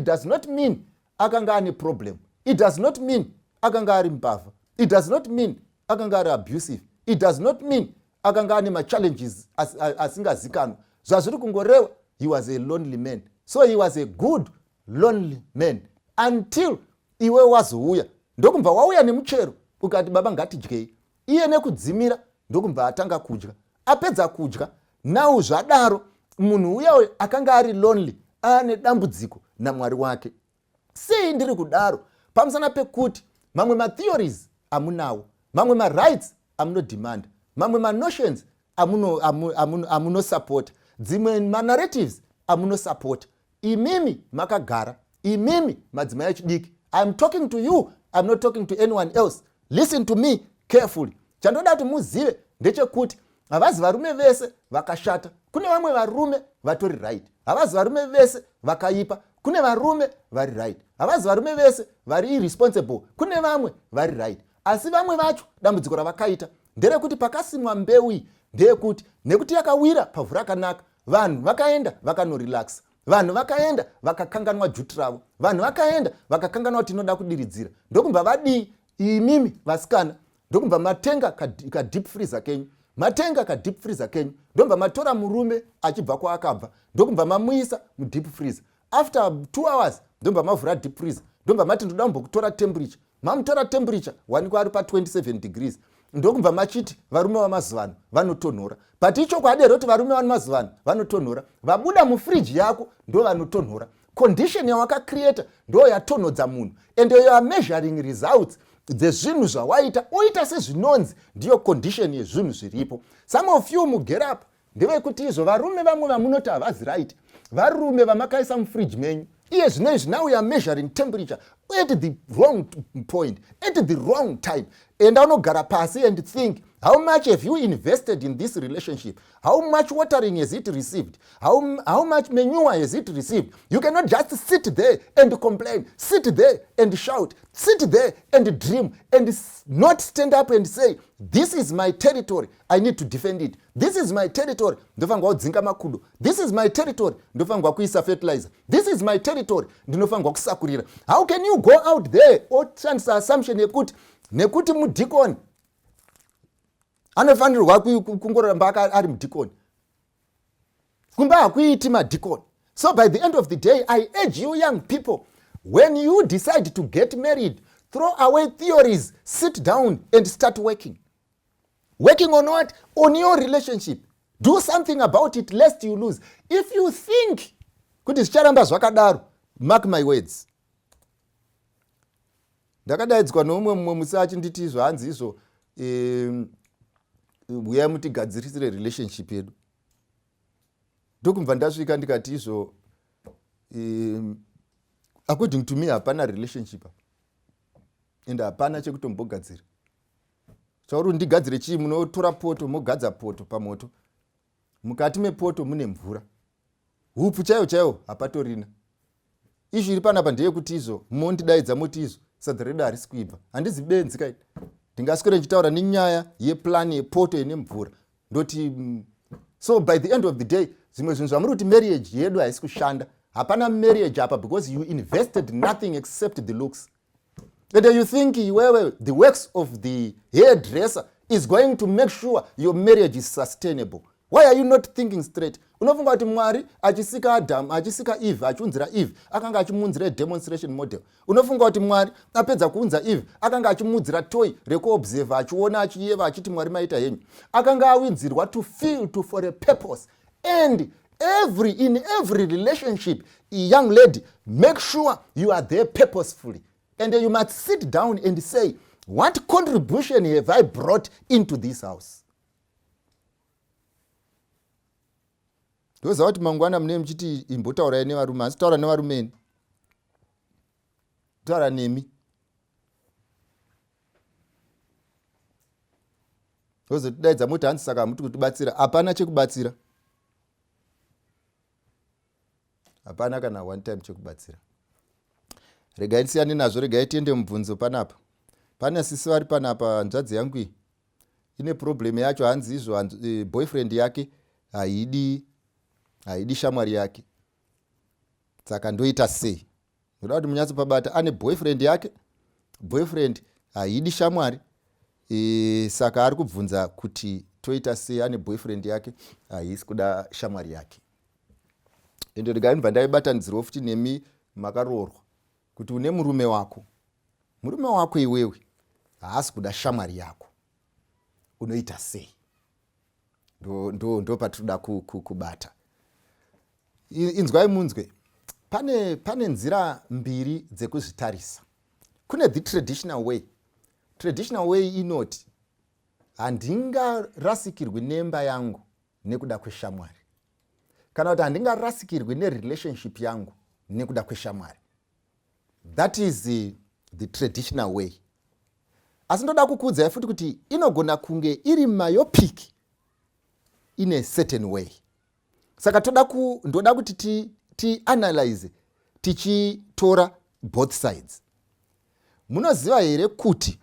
Speaker 3: does not mean akanga ane problem. It does not mean akanga ari mbavha. It does not mean akanga ari abusive. It does not mean akanga ane machallenges asingazikanwa. Zvazviri kungoreva, he was a lonely man. So he was a good lonely man until iwe wazouya, ndokubva wauya nemuchero, ukati, "Baba, ngatidyei." Iye nekudzimira ndokubva atanga kudya. Apedza kudya, now zvadaro munhu uya akanga ari lonely aane dambudziko naMwari wake. Sei ndiri kudaro? Pamusana pekuti mamwe matheories amunawo, mamwe marights amunodemanda, mamwe manotions amunosapota, dzimwe manarratives amunosapota, imimi makagara, imimi madzimai echidiki, I am talking to you, I am not talking to anyone else. Listen to me carefully. Chandoda kuti muzive ndechekuti havazi varume vese vakashata. Kune vamwe varume vatori right. Havazi varume vese vakaipa. Kune varume vari right. Havazi varume vese vari irresponsible. Kune vamwe vari right. Asi vamwe vacho, dambudziko ravakaita nderekuti pakasimwa mbeu iyi, ndeyekuti nekuti yakawira pavhu rakanaka, vanhu vakaenda vakanorelaxa, vanhu vakaenda vakakanganwa duty ravo, vanhu vakaenda vakakanganwa kuti inoda kudiridzira. Ndokubva vadii? Imimi vasikana, ndokubva matenga kadeep freezer kenyu. Matenga kadeep freezer kenyu, ndobva matora murume achibva kwaakabva, ndokubva mamuisa mudeep freezer. After 2 hours, ndobva mavhura deep freezer, ndobva mati, "Ndoda kumbokutora temperature." Mamutora temperature, wanikwa ari pa27 degrees. Ndokubva machiti varume vamazuva ano vanotonhora. But ichokwadi here kuti varume vamazuva ano vanotonhora? Vabuda mufriji yako ndo vanotonhora. Condition yawakacreata ndo yatonhodza munhu, and you are measuring results dzezvinhu zvawaita, oita sezvinonzi ndiyo condition yezvinhu zviripo. Some of you mugere apa ndevekuti izvo varume vamwe vamunoti havazi right, varume vamakaisa mufriji menyu. Iye zvino izvi, now you are measuring temperature at the wrong point, at the wrong time. Enda unogara pasi and think, how much have you invested in this relationship? How much watering has it received? How much manure has it received? You cannot just sit there and complain, sit there and shout, sit there and dream, and not stand up and say, this is my territory, I need to defend it. This is my territory, ndofanirwa kudzinga makudo. This is my territory, ndofanirwa kuisa fertilizer. This is my territory, ndinofanirwa kusakurira. How can you go out there oshandisa assumption yekuti nekuti mudhikoni anofanirwa kungoramba ari mudhikoni? Kumba hakuiti madhikoni. So by the end of the day, I urge you young people, when you decide to get married, throw away theories, sit down and start working. Working on what? On your relationship. Do something about it, lest you lose. If you think kuti zvicharamba zvakadaro, mark my words, ndakadaidzwa noumwe mumwe musi achinditi izvo, hanzi izvo, uyai mutigadzirisire relationship yedu. Ndokubva ndasvika ndikati izvo, according to me, hapana relationship and hapana chekutombogadzira. Chauri ndigadzire chii? Munotora poto, mogadza poto pamoto, mukati mepoto mune mvura, hupfu chaiwo chaiwo hapatorina. Izvi iri panapa ndeyekuti izvo mondidaidza moti izvo sadza redu harisi kuibva. Handizi benzi kai, ndingaswere ndichitaura nenyaya yeplan yepoto ine mvura ndoti. So by the end of the day, zvimwe zvinhu zvamuri kuti marriage yedu haisi kushanda, hapana marriage apa, because you invested nothing except the looks. And you think iwewe the works of the hairdresser is going to make sure your marriage is sustainable? Why are you not thinking straight? Unofunga kuti Mwari achisika Adamu, achisika Eve, achiunzira Eve, akanga achimuunzira demonstration model? Unofunga kuti Mwari apedza kuunza Eve, akanga achimuudzira toy rekuobserva, achiona, achiyeva, achiti, "Mwari maita henyu"? Akanga awinzirwa to feel to for a purpose. And every in every relationship, young lady, make sure you are there purposefully, and you must sit down and say, "What contribution have I brought into this house?" Ndoziva kuti mangwana mune muchiti, "Imbotaurai nevarume." Asi taura nevarumeni, taura nemi, ozotidaidza moti hanzi, "Saka hamuti kutibatsira?" Hapana chekubatsira, hapana kana one time chekubatsira. Regai tisiyane nazvo, regai tiende mubvunzo. Panapa pane sisi vari panapa, hanzvadzi yangu iyi ine problem yacho. Hanzi izvo, boyfriend yake haidi shamwari yake, saka ndoita sei? Ndoda kuti munyatsopabata. Ane boyfriend yake, boyfriend haidi shamwari, saka ari kubvunza kuti toita sei. Ane boyfriend yake, haisi kuda shamwari yake. Ende regai ndibva ndaibatanidzirwo futi nemi makaroorwa, kuti une murume wako, murume wako iwewe haasi kuda shamwari yako, unoita sei? Ndo patinoda kubata. Inzwai munzwe, pane nzira mbiri dzekuzvitarisa. Kune the traditional way. Traditional way inoti handingarasikirwi nemba yangu nekuda kweshamwari, kana kuti handingarasikirwi nerelationship yangu nekuda kweshamwari. That is the traditional way. Asi ndoda kukuudzai futi kuti inogona kunge iri myopic in a certain way. Saka ndoda kuti tianalyze tichitora both sides. Munoziva here kuti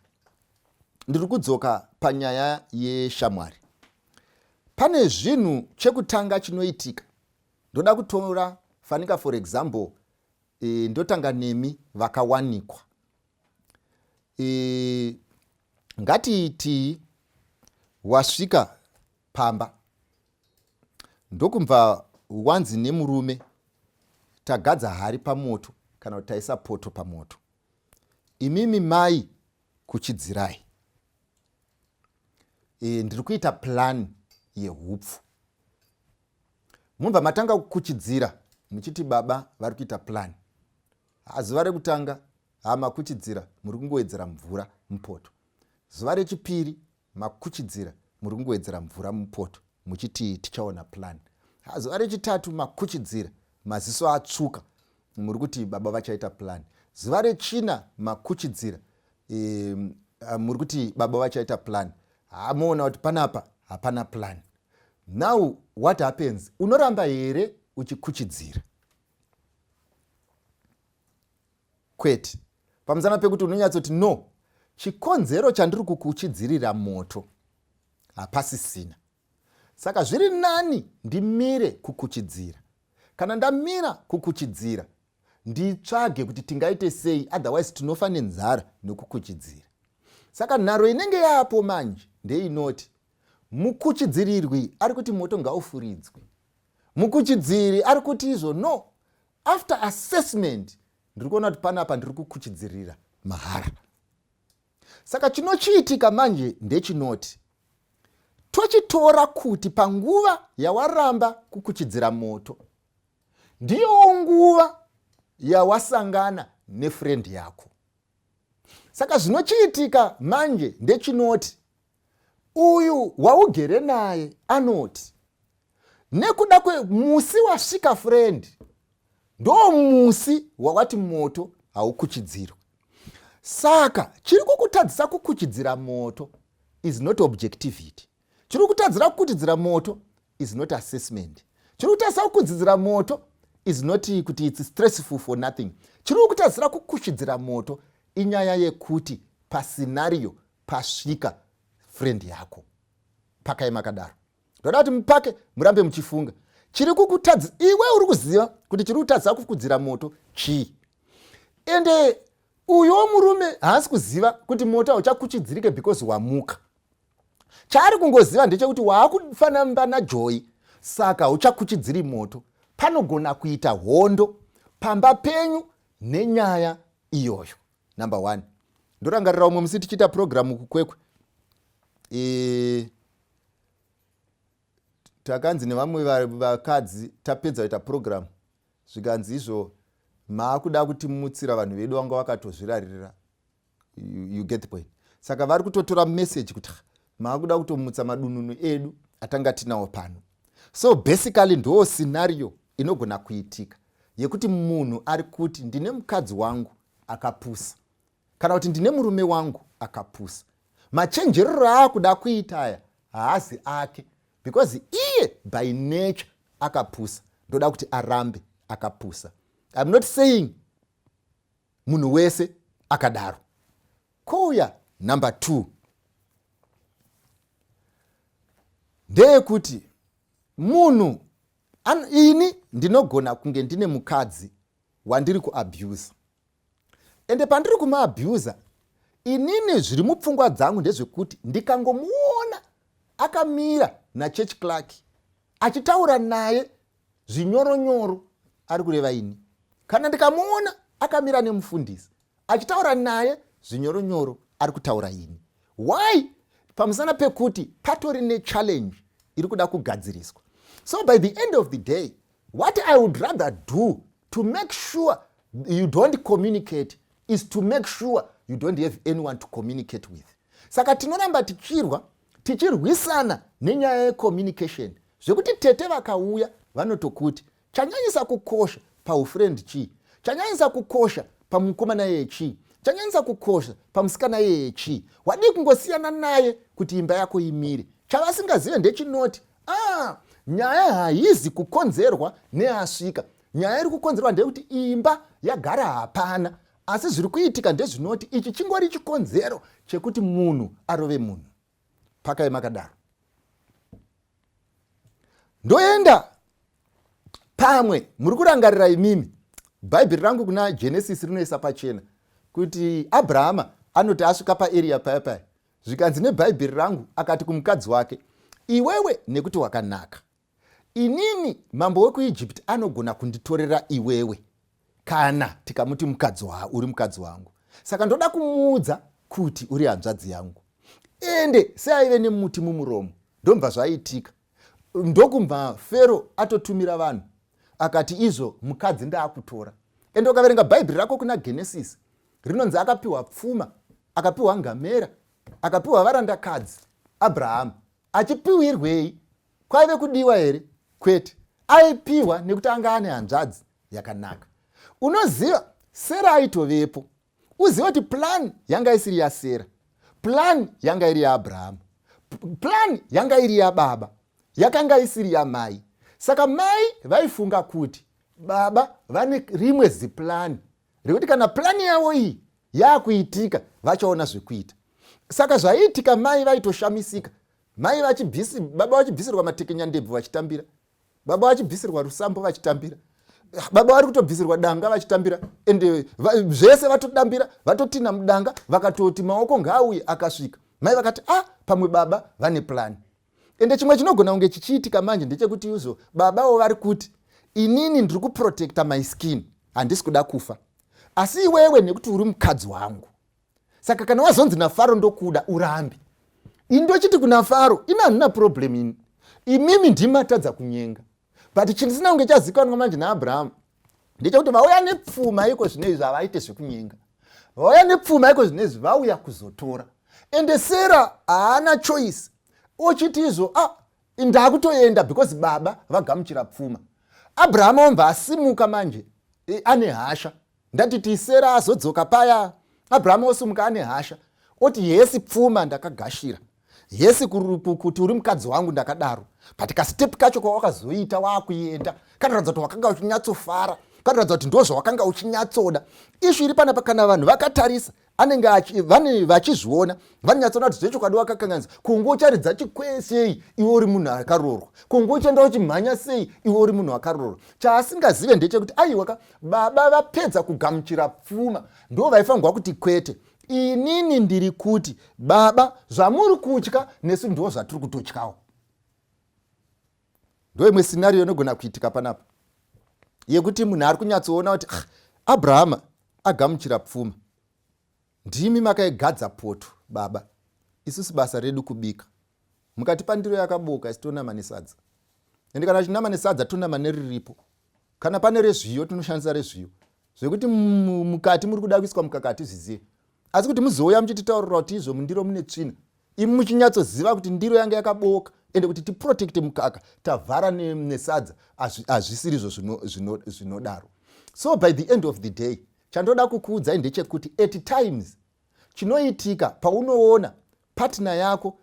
Speaker 3: ndiri kudzoka panyaya yeshamwari? Pane zvinhu chekutanga chinoitika. Ndoda kutora fanika, for example, ndotanga nemi vakawanikwa. Ngatiitii wasvika pamba, ndokubva wanzi nemurume, "Tagadza hari pamoto," kana kuti, "Taisa poto pamoto, imimi mai kuchidzirai. Ndiri kuita plan yehupfu." Mubva matanga kukuchidzira muchiti baba vari kuita plan. Zuva rekutanga hamakuchidzira, muri kungowedzera mvura mupoto. Zuva rechipiri makuchidzira, muri kungowedzera mvura mupoto muchiti tichaona plan. Zuva rechitatu makuchidzira, maziso atsvuka. Muri kuti baba vachaita plan. Zuva rechina makuchidzira, muri kuti baba vachaita plan. Hamuona kuti panapa hapana plan. Now what happens? Unoramba here uchikuchidzira? Kwete. Pamusana pekuti unonyatsoti no, chikonzero chandiri kukuchidzirira moto hapasisina, saka zviri nani ndimire kukuchidzira. Kana ndamira kukuchidzira, nditsvage kuti tingaite sei, otherwise tinofa nenzara nekukuchidzira. Saka nharo inenge yaapo manje ndeinoti mukuchidzirirwi ari kuti moto ngaufuridzwe, mukuchidziri ari kuti izvo no, after assessment ndiri kuona kuti panapa ndiri kukuchidzirira mahara. Saka chinochiitika manje ndechinoti tochitora kuti panguva yawaramba kukuchidzira moto ndiyowo nguva yawasangana nefriend yako. Saka zvinochiitika manje ndechinoti uyu waugere naye anoti nekuda kwemusi wasvika friend ndo musi wawati moto haukuchidzirwi. Saka chiri kukutadzisa kukuchidzira moto is not objectivity. Chiri kutadzira kukuchidzira moto is not assessment. Chiri kutadzisa kukuchidzira moto is not kuti it's stressful for nothing. Chiri kutadzira kukuchidzira moto inyaya yekuti pascenario pasvika friend yako. Pakai makadaro. Ndoda kuti mupake murambe muchifunga chiri kukutadza. Iwe uri kuziva kuti chiri kutadzisa kukudzira moto chii, ende uyo murume haasi kuziva kuti moto hauchakuchidzirike because wamuka. Chaari kungoziva ndechekuti waakufanamba naJoy, saka hauchakuchidziri moto. Panogona kuita hondo pamba penyu nenyaya iyoyo. Number one, ndorangarira umwe musi tichiita purogiramu kuKwekwe, takanzi nevamwe vakadzi tapedza kuita purogiramu, zvikanzi izvo maakuda kutimutsira vanhu vedu vanga vakatozviraririra. You get the point? Saka vari kutotora message kuti maakuda kutomutsa madununu edu atanga tinawo pano. So basically ndo scenario inogona kuitika yekuti munhu ari kuti ndine mukadzi wangu akapusa, kana kuti ndine murume wangu akapusa. Machenjerero aakuda kuita aya haazi ake, because iye by nature akapusa. Ndoda kuti arambe akapusa. I'm not saying munhu wese akadaro. Kouya number 2 ndeyekuti munhu ini ndinogona kunge ndine mukadzi wandiri kuabusa, ende pandiri kumuabusa inini zviri mupfungwa dzangu ndezvekuti ndikangomuona akamira nachurch clerk achitaura naye zvinyoronyoro, ari kureva ini. Kana ndikamuona akamira nemufundisi achitaura naye zvinyoronyoro, ari kutaura ini. Why? Pamusana pekuti patori nechallenge iri kuda kugadziriswa. So by the end of the day, what I would rather do to make sure you don't communicate is to make sure you don't have anyone to communicate with. Saka tinoramba tichirwa, tichirwisana nenyaya yecommunication, zvekuti tete vakauya vanotokuti chanyanyisa kukosha paufriend chii, chanyanyisa kukosha pamukomana yeye chii, chanyanyisa kukosha pamusikana yeye chii, wadii kungosiyana naye kuti imba yako imire? Chavasingazive ndechinoti nyaya haizi kukonzerwa neasvika. Nyaya iri kukonzerwa ndeyekuti imba yagara hapana, asi zviri kuitika ndezvinoti ichi chingori chikonzero chekuti munhu arove munhu. Pakai makadaro. Ndoenda pamwe muri kurangarira imimi, Bhaibheri rangu kuna Genesis rinoisa pachena kuti Abrahama anoti asvika paarea paya paya, zvikanzi neBhaibheri rangu akati kumukadzi wake, iwewe nekuti wakanaka, inini mambo wekuIjipti anogona kunditorera iwewe kana tikamuti mukadzi uri mukadzi wangu, saka ndoda kumuudza kuti uri hanzvadzi yangu. Ende seaive nemuti mumuromo, ndomva zvaitika, ndokubva Fero atotumira vanhu akati izvo mukadzi ndaakutora. Ende ukaverenga Bhaibheri rako kuna Genesis, rinonzi akapiwa pfuma, akapiwa ngamera, akapiwa varandakadzi. Abrahama achipiwirwei? Kwaive kudiwa here? Kwete. Aipiwa nekuti anga ane hanzvadzi yakanaka. Unoziva, Sera aitovepo. Uzive kuti plan yanga isiri yaSera, plan yanga iri yaAbrahama, plan yanga iri yababa, yakanga isiri yamai. Saka mai vaifunga kuti baba vane rimwe ziplani rekuti kana plani yavo iyi yaakuitika, vachaona zvekuita. Saka zvaiitika, mai vaitoshamisika. Mai vachibvisi, baba vachibvisirwa matekenyandebvu vachitambira, baba vachibvisirwa rusambo vachitambira, baba vari kutobvisirwa danga vachitambira. Ende zvese vatodambira, vatotina mudanga, vakatoti maoko ngaauye, akasvika. Mai vakati, "A ah, pamwe baba vane plani." Ende chimwe chinogona kunge chichiitika manje ndechekuti izvo babawo vari kuti, "Inini ndiri kuprotecta my skin, handisi kuda kufa, asi iwewe nekuti uri mukadzi wangu, saka kana wazonzi naFaro ndokuda, urambe." Ini ndochiti kuna Faro, "Ina handina problem ini, imimi ndimatadza kunyenga." But chisina kunge chazikanwa manje naAbrahamu ndechekuti vauya nepfuma iko zvino izvi, havaite zvekunyenga. Vauya nepfuma iko zvino izvi, vauya kuzotora. Ende Sera haana choice, ochiti izvo, "Ah, ndakutoenda because baba vagamuchira pfuma." Abrahamu omva asimuka manje ane hasha. Ndatiti Sera azodzoka paya, Abrahamu osimuka ane hasha, oti, "Yes, pfuma ndakagashira. Yes, kuti uri mukadzi wangu ndakadaro, but kastep kacho kwawakazoita waakuenda kanoratidza kuti wakanga uchinyatsofara, kanoratidza kuti ndo zvawakanga uchinyatsoda." Issue iri panapa, kana vanhu vakatarisa, anenge vane vachizviona, vanonyatsoona kuti zvechokwadi wakakanganisa. Kunge ucharidza chikwee sei iwe uri munhu akaroorwa? Kunge uchaenda uchimhanya sei iwe uri munhu akaroorwa? Chaasingazive ndechekuti aiwaka, baba vapedza kugamuchira pfuma, ndo vaifanirwa kuti, "Kwete, inini ndiri kuti baba, zvamuri kutya nesu ndo zvatiri kutotyawo." Ndo imwe scenario inogona kuitika panapa, yekuti munhu ari kunyatsoona kuti, "Ah, Abrahama agamuchira pfuma, ndimi makaigadza poto baba, isusu basa redu kubika. Mukatipa ndiro yakaboka, isi tonama nesadza. Ende kana chinama nesadza, tonama neriripo. Kana pane rezviyo, tinoshandisa rezviyo. Zvekuti mukati muri kuda kuiswa mukaka, hatizvizive. Asi kuti muzouya muchititaurira kuti izvo mundiro mune tsvina, imi muchinyatsoziva kuti ndiro yanga yakaboka, ende kuti tiprotecte mukaka tavhara nesadza, hazvisirizvo zvinodaro. So by the end of the day, chandoda kukuudzai ndechekuti at times chinoitika paunoona partner yako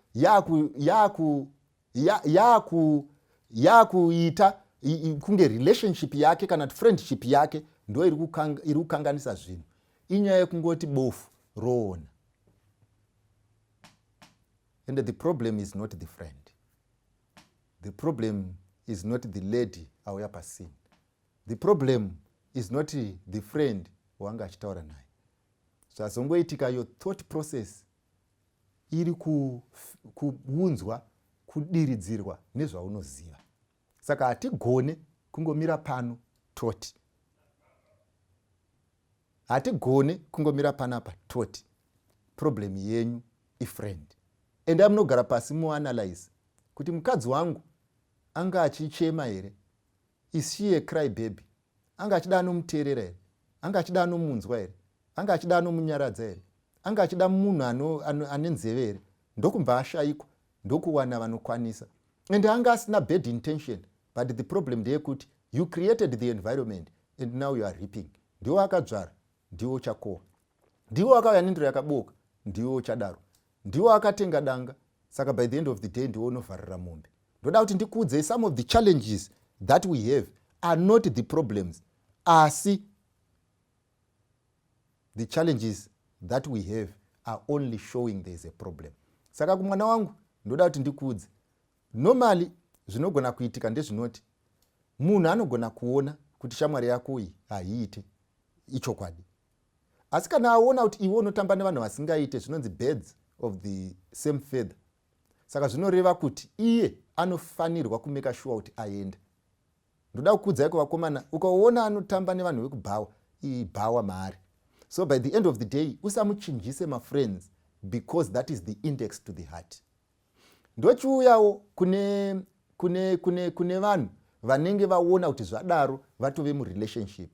Speaker 3: yakuita kunge relationship yake kana kuti friendship yake ndo iri kukanganisa zvinhu, inyaya yekungoti bofu roona. And the problem is not the friend, the problem is not the lady auya pascene, the problem is not the friend wanga achitaura naye. Zvazongoitika, your thought process iri kuunzwa, kudiridzirwa nezvaunoziva. Saka hatigone kungomira pano toti, hatigone kungomira panapa toti problem yenyu ifriend. Endai munogara pasi, muanalyze kuti mukadzi wangu anga achichema here? Is she a cry baby? Anga achida anomuteerera here? Anga achida anomunzwa here? Anga achida anomunyaradza here? Anga achida munhu ane nzeve here? Ndokumba ashayikwa, ndokuwana vanokwanisa. And anga asina bad intention, but the problem ndeyekuti you created the environment and now you are reaping. Ndiwo akadzvara, ndiwo uchakohwa. Ndiwo akauya nendiro yakaboka, ndiwo uchadaro. Ndiwo akatenga danga, saka by the end of the day ndiwo unovharira mombe. Ndoda kuti ndikuudzei, some of the challenges that we have are not the problems, asi the challenges that we have are only showing there is a problem. Saka kumwana wangu ndoda kuti ndikuudze, normally zvinogona kuitika ndezvinoti munhu anogona kuona kuti shamwari yako iyi haiite, ichokwadi. Asi kana aona kuti iwe unotamba nevanhu vasingaite, zvinonzi birds of the same feather. Saka zvinoreva kuti iye anofanirwa kumake sure kuti aenda. Ndoda kukuudzai kuvakomana, ukaona anotamba nevanhu vekubhawa, ibhawa maari. So by the end of the day, usamuchinjise mafriends, because that is the index to the heart. Ndochiuyawo kune vanhu vanenge vaona kuti zvadaro, vatove murelationship.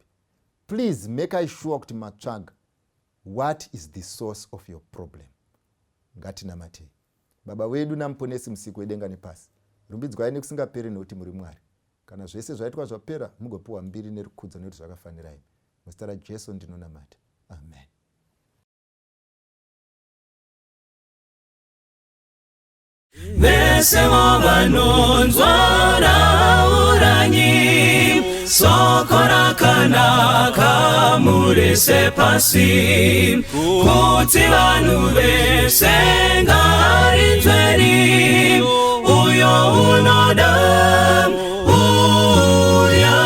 Speaker 3: Please make sure kuti matsvaga what is the source of your problem. Ngatinamatei. Baba wedu namuponesi, musiki wedenga nepasi, rumbidzwai nekusingaperi, nekuti muri Mwari. Kana zvese zvaitwa zvapera, mugopiwa mbiri nerukudzo, nekuti zvakafanira imi. Muzita raJesu ndinonamata. Amen.
Speaker 1: Vese vanonzwa rauranyi soko rakanaka murise pasi kuti vanhu vese ngarinzweni uyo unoda uya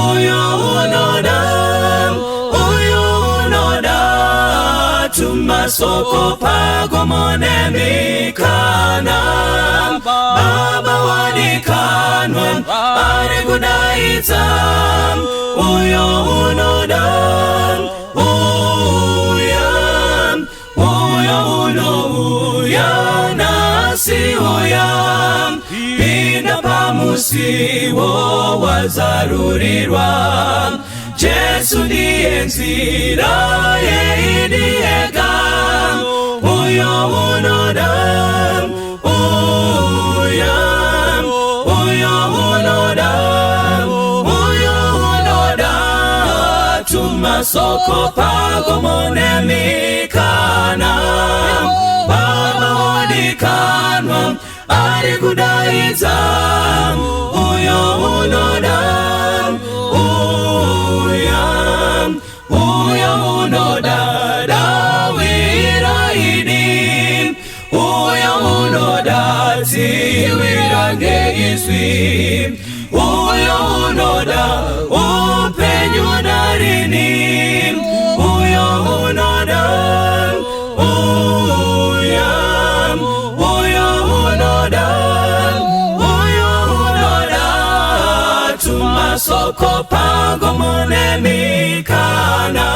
Speaker 1: uyo unoda uyo unoda tumasoko pagomo nemikana baba wadikanwa ari kudaidza uyo unoda uya uyo unouya nasi uya pinda pamusiwo wazarurirwa Jesu ndiye nzira yeidiyega uyo unoda uya uyo unoda uyo unoda tumasoko pagomo nemikana baba wadikanwa ari kudaidza uyo unoda uya uyo unoda dawira ini uyo unoda tsiwira ngeizwi uyo unoda upenyu narini uyo unoda uya uyo unoda uyo unoda tumasoko pagomo nemikana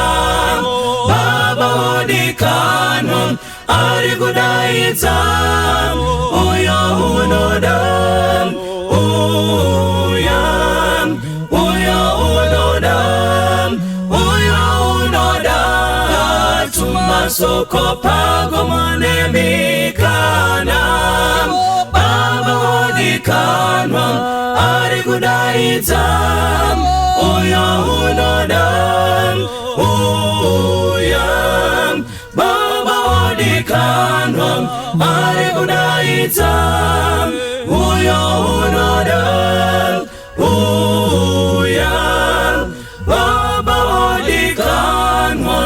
Speaker 1: baba wadikanwa ari kudaidza uyo unoda uya uyo unoda uyo unoda tumasoko pagomo nemikana baba wadikanwa ari kudaidza uyo unoda uya baba wadikanwa ari kudaidza uyo unoda uya baba wadikanwa.